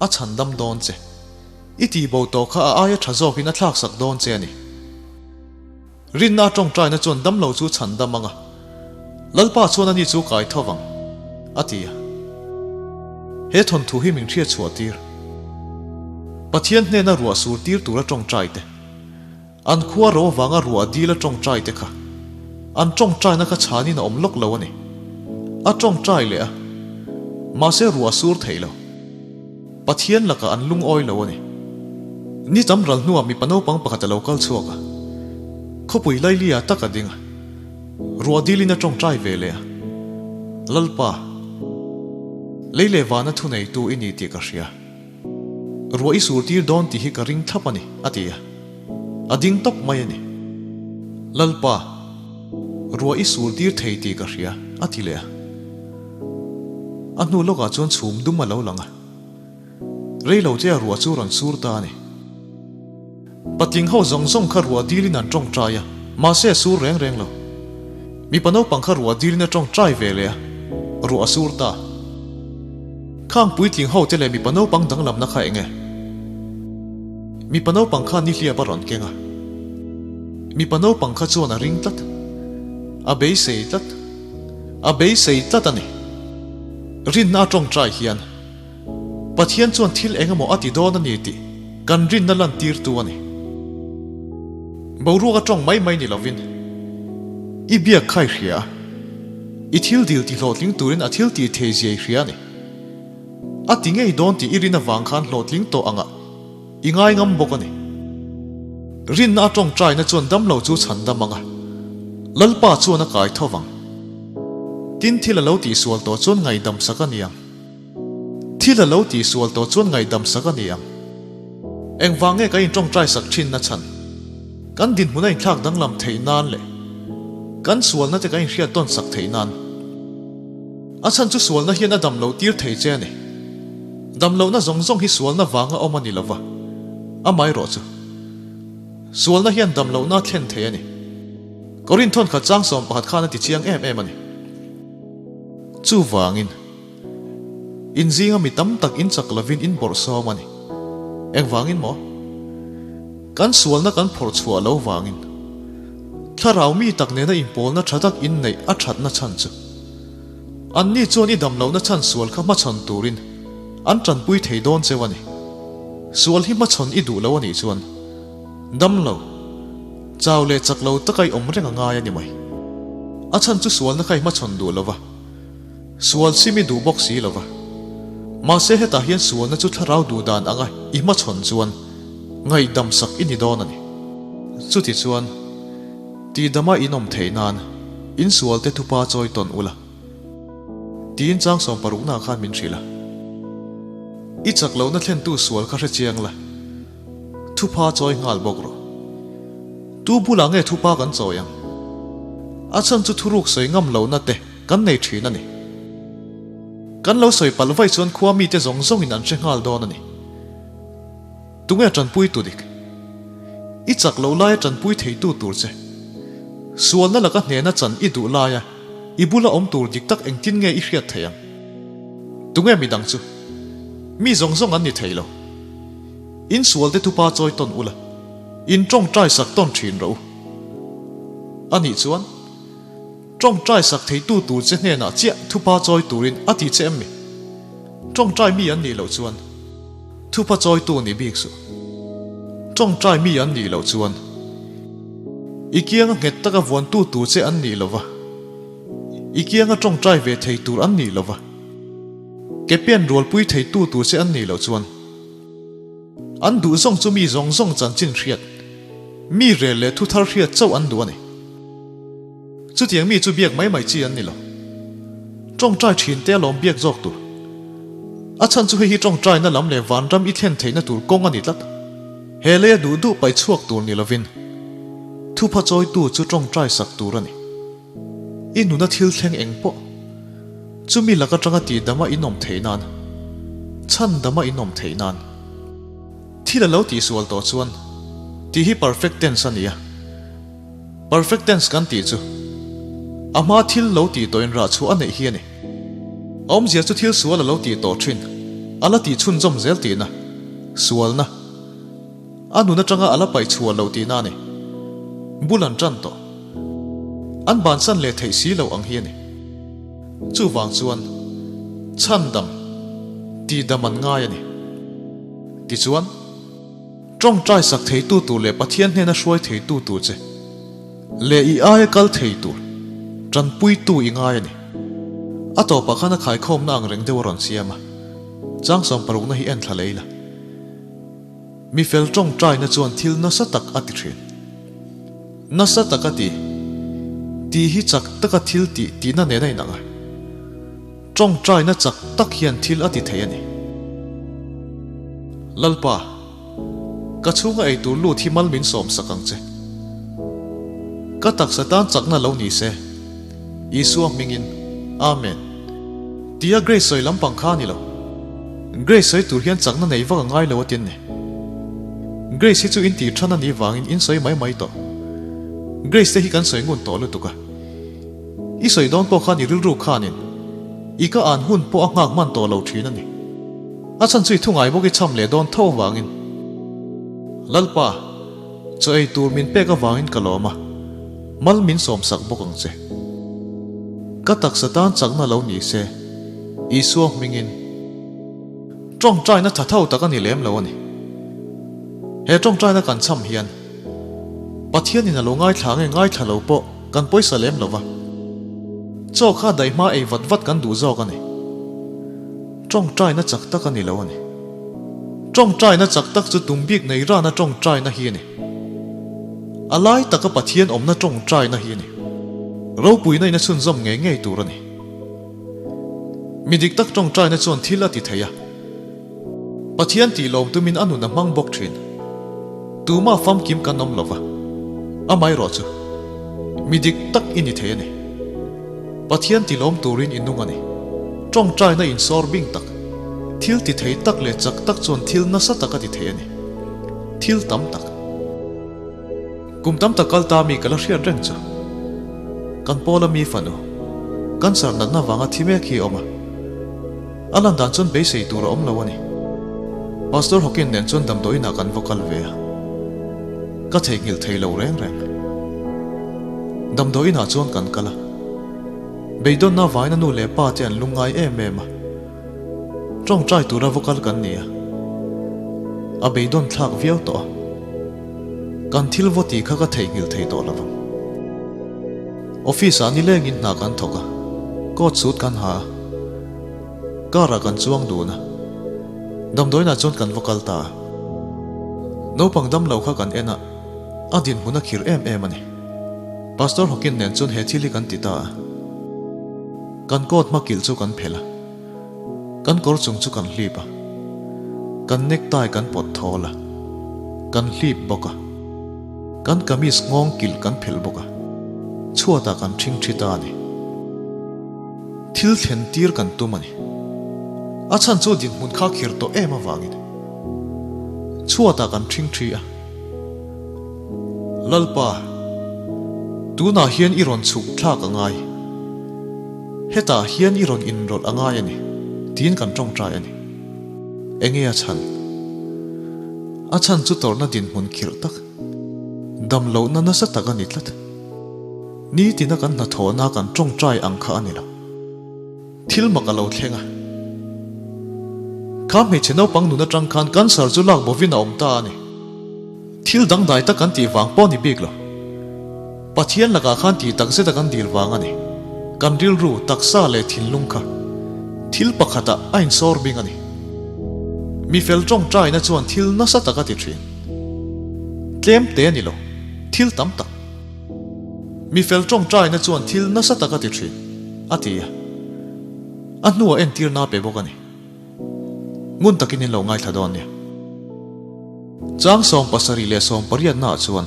A chhan dam dawn che. I tih bo tawh kha a aia tha zawkin a thlaksak dawn che a ni. Rinna a tawngtaina chuan damlo chu chhan dam ang a, Lalpa chuan ani chu kai tho vang, a ti a. He thawnthu hi min hriat chhuah tir. Pathian hnena ruah sur tir tura tawngtai te, an khua ro avanga ruah dil a tawngtai te kha, an tawngtaina kha chhanin a awm lawk lo a ni. A tawngtai leh a, mahse ruah sur thei lo. Pathian lakah an lungawi lo a ni. Ni tam ral hnuah mipa naupang pakhat a lo kal chhuak a, khawpui Lailia tak a ding a, ruah dilin a tawngtai ve leh a, Lalpa, lei leh vana thuneitu i ni tih ka hria. Ruah i sur tir dawn tih hi ka ring thlap a ni, a ti a. A ding tawp mai a ni. Lalpa, ruah i sur tir thei tih ka hria, a ti leh a. A hnu lawkah chuan chhum dum a lo lang a, rei lo che a ruah chu rawn sur ta a ni. Patling ho zawng zawng kha ruah dilin an tawngtai a, mahse a sur reng reng lo. Mipa naupang kha ruah dilin a tawngtai ve leh a, ruah a sur ta. Khang puitling ho te leh mipa naupang danglamna kha eng e? Mipa naupang kha nihliap a rawn keng a. Mipa naupang kha chuan a ring tlat. A beisei tlat. A beisei tlat a ni. Rinna a tawngtai hian Pathian chuan thil eng emaw a ti dawn a ni tih kan rinna lantirtu a ni. Boruak a tawng mai mai ni lovin i biak kha i hria a. I thil dil ti hlawhtling turin a thil tih thei zia i hria a ni. A ti ngei dawn tih i rin avang khan hlawhtling tawh angah i ngai ngam bawk a ni. Rinna a tawngtaina chuan damlo chu chhan dam ang a, Lalpa chuan a kai tho vang. Tin thil a lo tihsual tawh chuan ngaihdam sak a ni ang. Thil a lo tihsual tawh chuan ngaihdam sak a ni ang. Engvang nge kan intawngtai sak thin na chhan? Kan dinhmun a inthlak danglam theih nan leh kan sualna te kan inhriat tawn sak theih nan. A chhan chu sualna hian a dam loh tir thei che a ni. Dam lohna zawng zawng hi sualna vanga awm a ni lova, amaherawh chu sualna hian dam lohna a thlen thei a ni. Korinthon khat chang 11 khan a ti chiang em em a ni. Chuvangin. In zinga mi tam tak in chak lovin in bawrhsawm a ni. Engvangin maw? Kan sualna kan phawrh chhuah lo vangin. Thlarau mi tak nena inpawlna tha tak in neih a thatna chhan chu. Anni chuan i dam lohna chhan sual kha hmachhawn turin an tanpui thei dawn cheu a ni. Sual hi hmachhawn i duh lo a nih chuan dam lo, chau leh chak lo taka i awm reng a ngai a ni mai. A chhan chu sualna kha i hmachhawn duh lo va. Sual sim i duh bawk si lo va. Mahse hetah hian sualna chu thlarau duh dan anga i hmachhawn chuan ngaihdam sak i ni dawn a ni. Chuti chuan, tihdama in awm theih nan in sualte thupa chawi tawn ula. Tiin chang sawmparukna khan min hrilh a. I chak lohna thlentu sual kha hre chiang la, thupa chawi nghal bawk rawh. Tu bulah nge thupa kan chawi ang? A chhan chu thuruk sawi ngam lohna te kan nei thin a ni. Kan lo sawi palh vaih chuan khua mite zawng zawngin an hre nghal dawn a ni. Tunge tanpui tu dik? I chak loh laia tanpui theitu tur che. Sualna laka hnena chan i duh laia i bula awm tur dik tak engtin nge i hriat theih ang? Tunge midang chu? Mi zawng zawng an ni thei lo. In sualte thupa chawi tawn ula, in tawngtai sak tawn thin rawh u. Anih chuan. Tawngtai sak theitu tur che hnenah chiah thupa chawi turin a ti che em mi? Tawngtai mi an nih loh chuan thupa chawitu ni bik suh. Tawngtai mi an nih loh chuan i kianga nghet taka vuantu tur che an nih lova, i kianga tawngtai ve thei tur an nih lova, ke pen rualpui theitu tur che an nih loh chuan an duh zawng chu mi zawng zawng chanchin hriat, mi rel leh thu thar hriat chauh an duh a ni. Chutiang mi chu biak mai mai chi an ni lo. Tawngtai thin te alawm biak zawk tur. A chhan chu hei hi tawngtaina lam leh vanram i thlen theihna tur kawng a ni tlat. He leia duh duh paih chhuak tur ni lovin thupha chawitu chu tawngtai sak tur a ni. I nuna thil thleng eng pawh chumi lak atanga tihdama in awm theih nan, chhandama in awm theih nan. Thil a lo tihsual tawh chuan tih hi perfect tense a ni a. Perfect tense kan tih chu a hma thil lo tih tawhin rah chhuah a neih hi a ni. A awmzia chu thil sual a lo tih tawh thin, a la tih chhunzawm zel tihna, sualna, a nun atanga a la paih chhuah loh tihna a ni. Bul an tan tawh. An bansan leh theih si loh ang hi a ni. Chuvang chuan chhandam tihdam an ngai a ni. Tichuan. Tawngtai sak theitu tur leh Pathian hnena hruai theitu tur che leh i aia kal thei tur tanpuitu i ngai a ni. A tawpah khan a khaikhawmna ang reng deuh a rawn siam a, chang 60 na hi en thla lei la. Mi fel tawngtaina chuan thil nasa tak a ti thin. Nasa tak a ti. Tih hi chak taka thil tih tihna nen a inang a. Tawngtaina chak tak hian thil a ti thei a ni. Lalpa, ka chhunga ei tur lut hi mal min sawm sak ang che. Ka taksa tan chakna lo ni se. Isua hmingin. Amen. Tia Grace sawi lampang kha a ni lo. Grace sawi tur hian chakna nei vak a ngai lo atin ni. Grace hi chu in tih than a nih vangin in sawi mai mai tawh. Grace te hi kan sawi ngun tawh lutuk a. I sawi dawn pawh khan i rilru khanin i ka an hun pawh a nghak hman tawh lo thin a ni. A chhan chu i thu ngai bawk i cham leh dawn tho avangin. Lalpa, chaw ei tur min pek avangin ka lawm a, mal min sawm sak bawk ang che. Ka taksa tan chakna lo ni se, Isua hmingin. Tawngtaina tha tho tak a ni lem lo a ni. He tawngtaina kan cham hian Pathianin a lo ngaithla nge ngaithla lo pawh kan pawisa lem lo va. Chaw kha daih hma ei vat vat kan duh zawk a ni. Tawngtaina chak tak a ni lo a ni. Tawngtaina chak tak chu tum bik nei rana tawngtaina hi a ni. A lai taka Pathian awmna tawngtaina hi a ni. Ropuina in a chhunzawm ngei ngei tur a ni. Mi dik tak tawngtaina chuan thil a ti thei a. Pathian tih lawm tumin a nun a hmang bawk thin. Tuma famkim kan awm lova, amaherawh chu mi dik tak i ni thei a ni. Pathian ti lawm turin i nung a ni. Tawngtaina insawr bing tak, thil ti thei tak leh chak tak chuan thil nasa tak a ti thei a ni. Thil tam tak. Kum tam tak kal ta mi ka la hriat reng chu. Kan Paula mi fanu, cancer natna vanga thi mek hi a awm a. A lan dan chuan beisei tur a awm lo a ni. Pastor Hawking nen chuan damdawiinah kan va kal ve a. Ka theihnghilh thei lo reng reng. Damdawiinah chuan kan kal a. Beidawnna vaina nu leh pa te an lungngai em em a. Tawngtai tura va kal kan ni a. A beidawn thlak viau tawh a. Kan thil vaw tih kha ka theihnghilh thei tawh lo vang. Office ah nilengin hna kan thawk a, coat suit kan ha a, car ah kan chuang dun a, damdawiinah chuan kan va kal ta a. Naupang damlo kha kan en a, a dinhmun a khir em em a ni. Pastor Hawkin nen chuan he thil hi kan ti ta a. Kan coat hma kilh chu kan phelh a, kan kawr chung chu kan hlip a, kan necktie kan pawt thawl a, kan hlip bawk a, kan kamis nghawng kilh kan phelh bawk a, chhuatah kan ṭhing ṭhi ta a ni. Thil thlen tir kan tum a ni. A chhan chu dinhmun kha khir tawh em avangin chhuatah kan ṭhing ṭhi a. Lalpa, tunah hian i rawn chhuk thlak a ngai. Hetah hian i rawn inrawlh a ngai a ni, tiin kan tawngtai a ni. Enge a chhan? A chhan chu tawrhna dinhmun khirh tak, dam lohna nasa tak a ni tlat. Nitina kan hnathawhna kan tawngtai ang kha a ni lo. Thil mak a lo thleng a. Kha hmeichhe naupang nun atang khan cancer chu lak bovin a awm ta a ni. Thil dangdai tak kan tih vang pawh ni bik lo. Pathian lakah khan tih tak zeta kan dil vang a ni. Kan rilru, taksa leh thinlung kha thil pakhatah a insawr bing a ni. Mi fel tawngtaina chuan thil nasa tak a ti thin. Tlem te a ni lo, thil tam tak. Mi fel tawngtaina chuan thil nasa tak a ti thin, a ti a. A hnuah entirna a pe bawk a ni. Ngun takin in lo ngaithla dawn nia. Chang 78 leh 80 naah chuan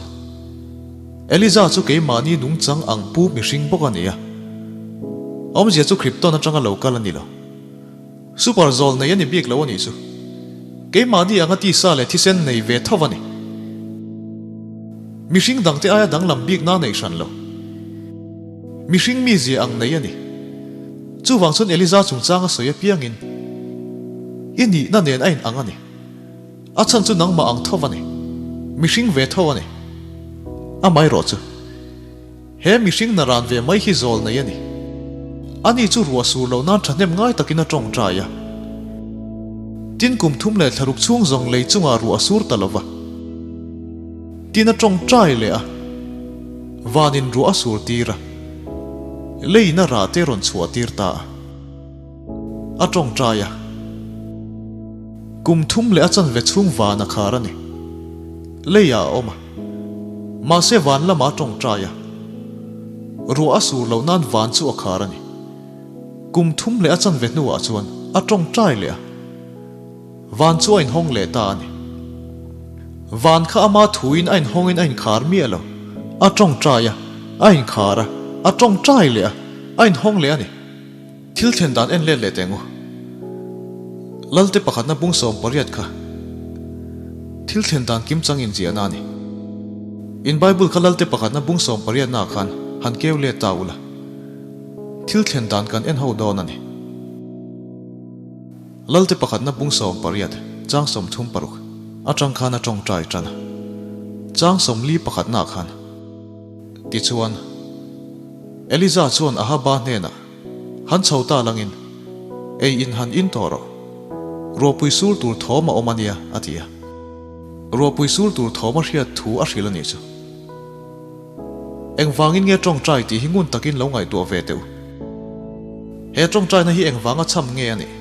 Eliza chu keimahni nungchang ang pu mihring bawk a ni a. Awmzia chu Krypton atanga lo kal a ni lo. Super zawl nei a ni bik lo a nih chu. Keimahni anga tisa leh thisen nei ve tho a ni. Mihring dangte aia danglam bikna a nei hran lo. Mihring mizia ang nei a ni. Chuvang chuan Eliza chungchang a sawi apiangin, I nihna nen a inang a ni. A chhan chu nangmah ang tho a ni. Mihring ve tho a ni. Amaherawh chu, he mihring na ran ve mai hi zawl nei a ni. Ani chu ruah sur lo nan thahnem ngai takin a tawngtai a. Tin kum thum leh thlaruk chhung zawng lei chungah ruah a sur ta lo va. Tin a tawngtai leh a. Vanin ruah a sur tir a. Leina rah te rawn chhuah tir ta a. A tawngtai a. Kum thum leh a chanve chhung van a khar a ni. Leiah a awm a. Mahse van lamah a tawngtai a. Ruah a sur loh nan van chu a khar a ni. Kum thum leh a chanve hnuah chuan a tawngtai leh a. Van chu a inhawng leh ta a ni. Van kha ama thuin a inhawngin a inkhar miah lo. A tawngtai a, a inkhar a, a tawngtai leh a, a inhawng leh a ni. Thil thlen dan en let leh teh ngu. Lalte pakhatna bung 18 kha thil thlen dan kim chang inziahna a ni. In Bible kha Lalte pakhatna bung 18 naah khan han keu let ta ula. Thil thlen dan kan en ho dawn a ni. Lalte pakhatna bung 18, chang 36 atang khan a tawngtai tan a, chang 40 pakhatnaah khan. Tichuan, Eliza chuan Ahaba hnenah, Han chho ta langin, ei in han in tawh rawh. Ruahpui sur tur thawm a awm a nia, a ti a. Ruahpui sur tur thawm a hriat thu a hrilh a nih chu. Engvangin nge tawngtai tih hi ngun takin lo ngaihtuah ve teh u. He tawngtaina hi engvanga chham nge a nih?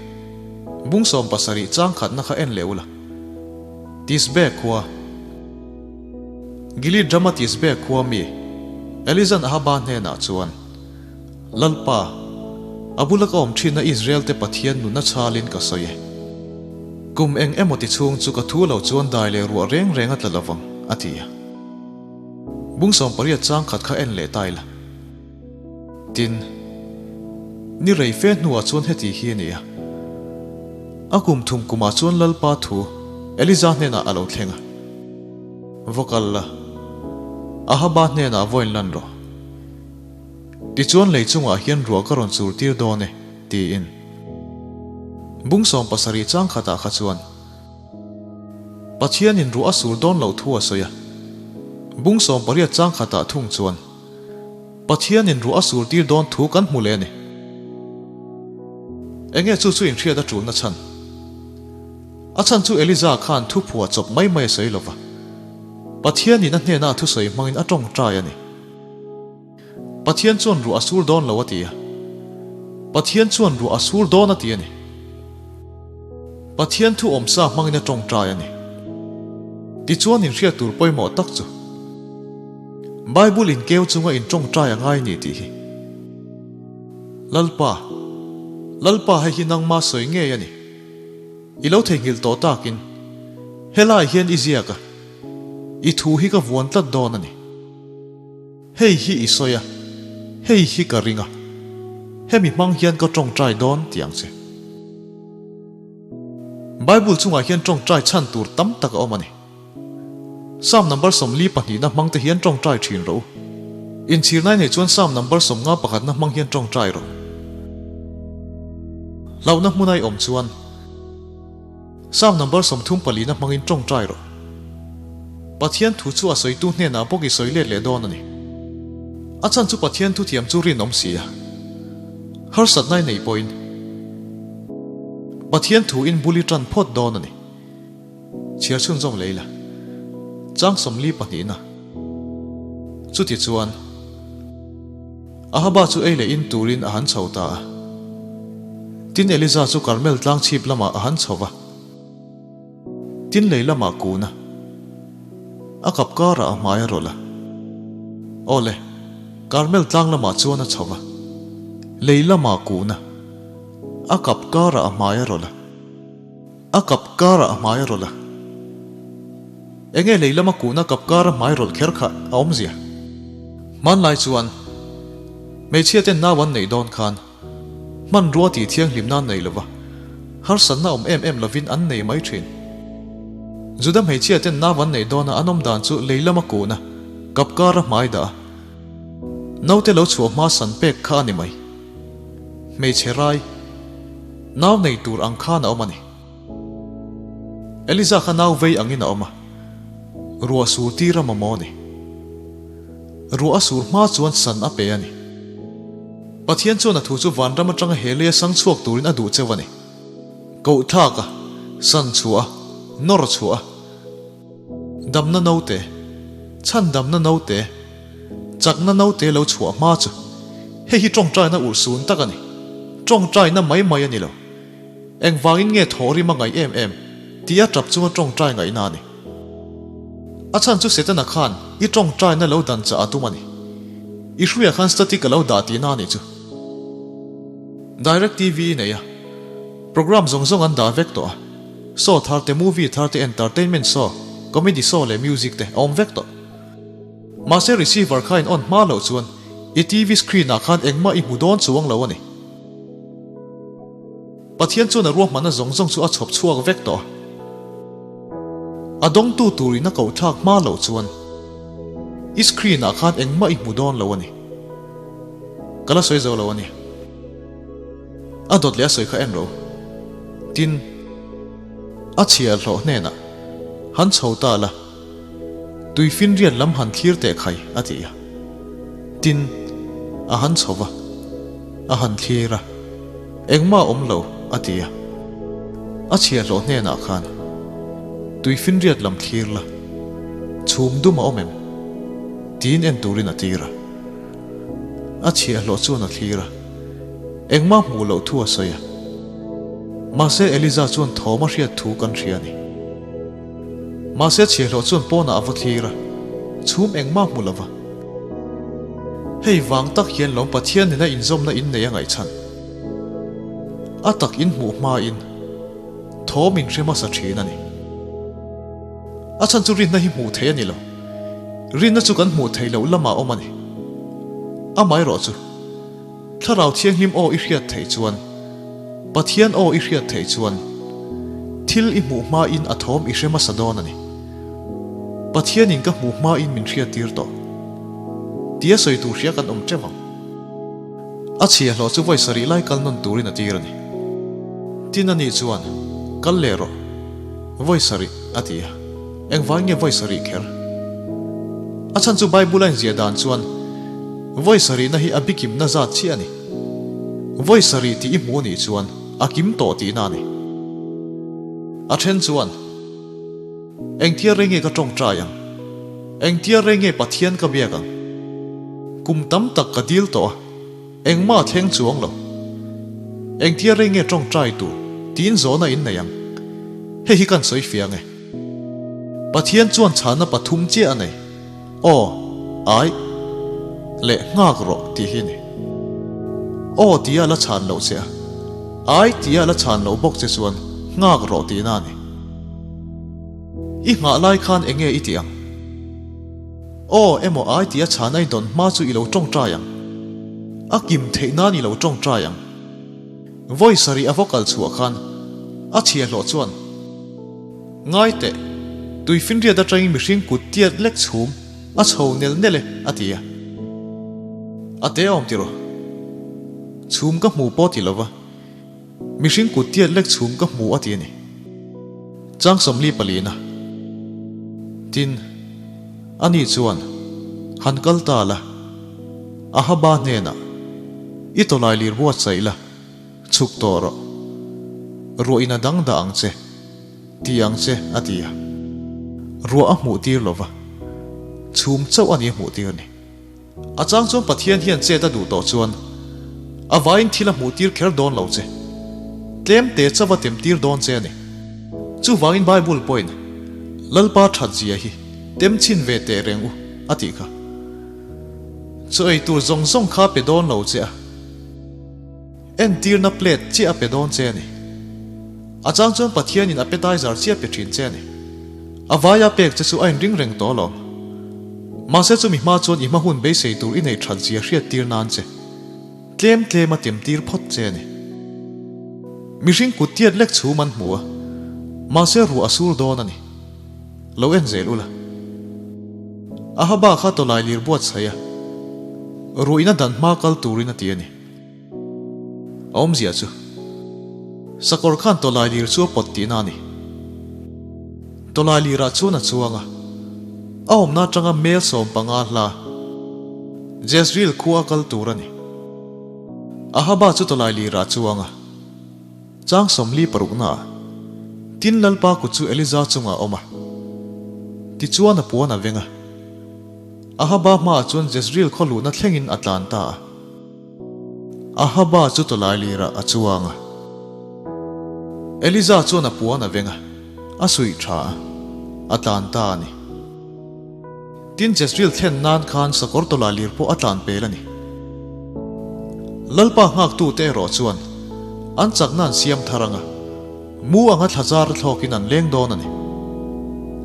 Bung 17 chang khatna kha en leh ula. Tisbe khua. Gilead rama Tisbe khua mi Elizan Ahaba hnenah chuan, Lalpa, a bula ka awm thinna Israel-te Pathian nunna chhalin ka sawi e. Kum eng emaw ti chhung chu ka thu lo chuan dai leh ruah reng reng a tla lovang, a ti a. Bung 18 chang khat kha en leh ta ila. Tin, ni rei fe hnuah chuan heti hi a ni a, A kum thum kumah chuan Lalpa thu Eliza hnenah a lo thleng a, Va kal la, Ahaba hnenah vawiin lan rawh. Tichuan lei chungah hian ruah ka rawn chur tir dawn e, tiin. Bung 17 chang khatah kha chuan Pathianin ruah a sur dawn loh thu a sawi a, bung 18 chang khatah thung chuan, Pathianin ruah a sur tir dawn thu kan hmu leh a ni. Enge chu chu inhriat a tulna chhan? A chhan chu Eliza khan thu phuah chawp mai mai a sawi lo va. Pathianin a hnena a thusawi hmangin a tawngtai a ni. Pathian chuan ruah a sur dawn lo a ti a. Pathian chuan ruah a sur dawn a ti a ni. Pathian thu awmsa hmangin a tawngtai a ni. Tichuan inhriat tur pawimawh tak chu. Bible in keu chunga in tawngtai a ngai ni tih hi. Lalpa, Lalpa hei hi nangma sawi ngei a ni. I lo theihnghilh tawh takin helai hian i ziak a, i thu hi ka vuan tlat dawn a ni. Hei hi i sawi a, hei hi ka ring a, hemi hmang hian ka tawngtai dawn tih ang che. Bible chungah hian tawngtai chhan tur tam tak a awm a ni. Psalm number 42 na hmang te hian tawngtai thin rawh u. Inchhirnai nei chuan Psalm number 51 na hmang hian tawngtai rawh. Hlauhna hmunai awm chuan Psalm number 34 na hmangin tawngtai rawh. Pathian thu chu a sawitu hnenah bawk i sawi let leh dawn a ni. A chan chu Pathian thu thiam chu rinawm si a. Harsatnai nei pawhin Pathian thu in bul i tan phawt dawn a ni. Chhiar chhunzawm lei la. Chang 42 na. Chuti chuan Ahaba chu ei leh in turin a han chho ta a. Tin Eliza chu Karmel tlang chhip lamah a han chho va. Tin lei lamah kun a. A kap karah a hmai a rawlh a. Awle, Karmel tlang lamah chuan a chho va. Lei lamah kun a. A kap karah a hmai a rawlh a. A kap karah a hmai a rawlh a. Enge lei lama kuhna kap kara hmai rawlh kher kha a awmzia? Hmanlai chuan hmeichhia ten nau an neih dawn khan hmanrua tih thianghlim nan nei lova harsatna awm em em lovin an nei mai thin. Juda hmeichhia ten nau an neih dawna an awm dan chu lei lama kuhna kap kara hmai dah a, naute lo chhuah hma san pek kha a ni mai. Hmeichhe rai, nau nei tur ang khan a awm a ni. Eliza kha nau vei angin a awm a, ruah sur tir a mamawh a ni. Ruah a sur hma chuan san a pe a ni. Pathian chuan a thu chu vanram atanga he leia sang chhuak turin a duh cheu a ni. Koh thlak a, san chhuah a, nawr chhuah a. Damna naute, chhan damna naute, chakna naute lo chhuah hma chu hei hi tawngtaina urhsun tak a ni. Tawngtaina mai mai a ni lo. Engvangin nge thawhrim a ngaih em em tih a tap chunga tawngtai ngaihna a ni. A chhan chu Setana khan i tawngtaina lo dan chah a tum a ni. I hruia khan static a lo dah tihna a nih chu. Direct TV i nei a, program zawng zawng an dah vek tawh a. Show thar te, movie thar te, entertainment show, comedy show leh music te a awm vek tawh. Mahse receiver kha in on hma loh chuan i TV screen ah khan engmah i hmu dawn chuang lo a ni. Pathian chuan a ruahmanna zawng zawng chu a chhawp chhuak vek tawh a. A dawngtu turin a koh thlak hma loh chuan i screen ah khan engmah i hmu dawn lo a ni. Ka la sawi zo lo a ni. A dawt leh a sawi kha en ro. Tin, a chhiar hlawh hnenah, Han chho ta la, tui finriat lam han thlir teh khai, a ti a. Tin, a han chho va, a han thlir a, Engmah a awm lo, a ti a. A chhiar hlawh hnenah khan, Tui finriat lam thlir la, chhum dum a awm em? Tiin en turin a tir a. A chhiahhlawh chuan a thlir a. Engmah hmuh loh thu a sawi a. Mahse Eliza chuan thawm a hriat thu kan hria a ni. Mahse chhiahhlawh chuan pawnah a va thlir a, chhum engmah hmu lova. Hei vang tak hian lawm Pathian nena inzawmna in nei a ngaihchhan. A tak in hmuh hmain thawm in hre hmasa thin a ni. A chhan chu rinna hi hmuh theih a ni lo. Rinna chu kan hmuh theih loh lamah awm a ni. Amaherawh chu, Thlarau Thianghlim aw i hriat theih chuan, Pathian aw i hriat theih chuan, thil i hmuh hmain a thawm i hre hmasa dawn a ni. Pathianin ka hmuh hmain min hriattir tawh. Tia sawi tur hria kan awm teuh ang. A chhiahhlawh chu vawi sarih lai kal nawn turin a tir a ni. Tin a nih chuan, Kal leh rawh. Vawi sarih, a ti a. Engvai nge vawi sarih kher? A chhan chu Bible a inziah dan chuan vawi sarihna hi a bikimna zat chiah a ni. Vawi sarih tih i hmuh nih chuan a kim tawh tihna a ni. A then chuan, Engtia rei nge ka tawngtai ang? Engtia rei nge Pathian ka biak ang? Kum tam tak ka dil tawh a. Engmah a thleng chuang lo. Engtia rei nge tawngtai tur tiin zawhna in nei ang. Hei hi kan sawi fiang e. Pathian chuan chhana pathum chiah a nei. Aw, ai, leh nghak rawh tih hi a ni. Aw tia la chhan loh che a, ai tia la chhan loh bawk che chuan nghak rawh tihna a ni. I nghah lai khan enge i tih ang? Aw, emaw ai tia chhan ai dawn hma chu i lo tawngtai ang. A kim theih nan i lo tawngtai ang. Vawi sarih a vocal chhuah khan a chhiahhlawh chuan, Ngai teh, tuifinriat atangin mihring kut tiat lek chhum a chho nel nel e, a ti a. A te awm tiraw? Chhum ka hmu pawh ti lova, mihring kut tiat lek chhum ka hmu a ti a ni. Chang 44 na. Tin, ani chuan, Han kal ta la, Ahaba hnenah, I tawlai lir buatsaih la, chhuk tawh rawh. Ruah in a dang dah ang che, ti ang che, a ti a. Ruah a hmuh tir lo va, chhum chauh a ni a hmuh tir ni. A chang chuan Pathian hian chet a duh tawh chuan a vaiin thil a hmuh tir kher dawn lo che. Tlem te chauh a tem tir dawn che a ni. Chuvangin Bible pawhin Lalpa that zia hi tem chhin ve teh reng u a tih kha. Chaw ei tur zawng zawng kha pe dawn lo che a. Entirna plate chiah a pe dawn che a ni. A chang chuan Pathianin appetizer chiah pe thin che a ni. A vaia pek che chu a inring reng tawh alawm. Mahse chumi hma chuan i hma hun beisei tur i nei that zia hriat tir nan che. Tlem tlem a tem tir phawt che a ni. Mihring kut tiat lek chhum an hmu a, mahse ruah a sur dawn a ni. Lo en zel ula. Ahaba kha tawlai lir buatsaih a, ruihna dan hma kal turin a ti a ni. A awmzia chu, Sakawr khan tawlai lir chu a pawt tihna a ni. Tawlai lirah chuan a chuang a, a awmna atanga mel 15 hla Jezreel khua a kal tur a ni. Ahaba chu tawlai lirah a chuang a, chang 46 naah Tin Lalpa kut chu Eliza chungah a awm a, tichuan a puan a veng a. Ahaba hmaah chuan Jezreel khaw luhna thlengin a tlan ta a. Ahaba chu tawlai lirah a chuang a. Eliza chuan a puan a veng a, a suih tha a, a tlan ta a ni. Tin, Jezreel thlen nan khan sakawr tawlai lir pawh a tlan pel a ni. Lalpa nghaktute erawh chuan an chakna an siam thar ang a, mu anga thlazar thlawkin an leng dawn a ni.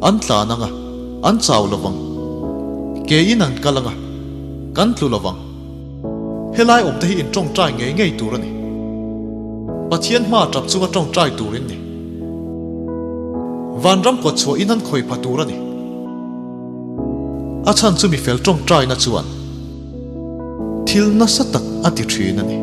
An tlan ang a, an chau lo vang. Kein an kal ang a, kan tlu lo vang. Helai awmte hi in tawngtai ngei ngei tur a ni. Pathian hma tap chunga tawngtai tur in ni. Vanram kawt chhuah in an khawi pha tur a ni. A chhan chu mifel tawngtaina chuan thil nasa tak a ti thin a ni.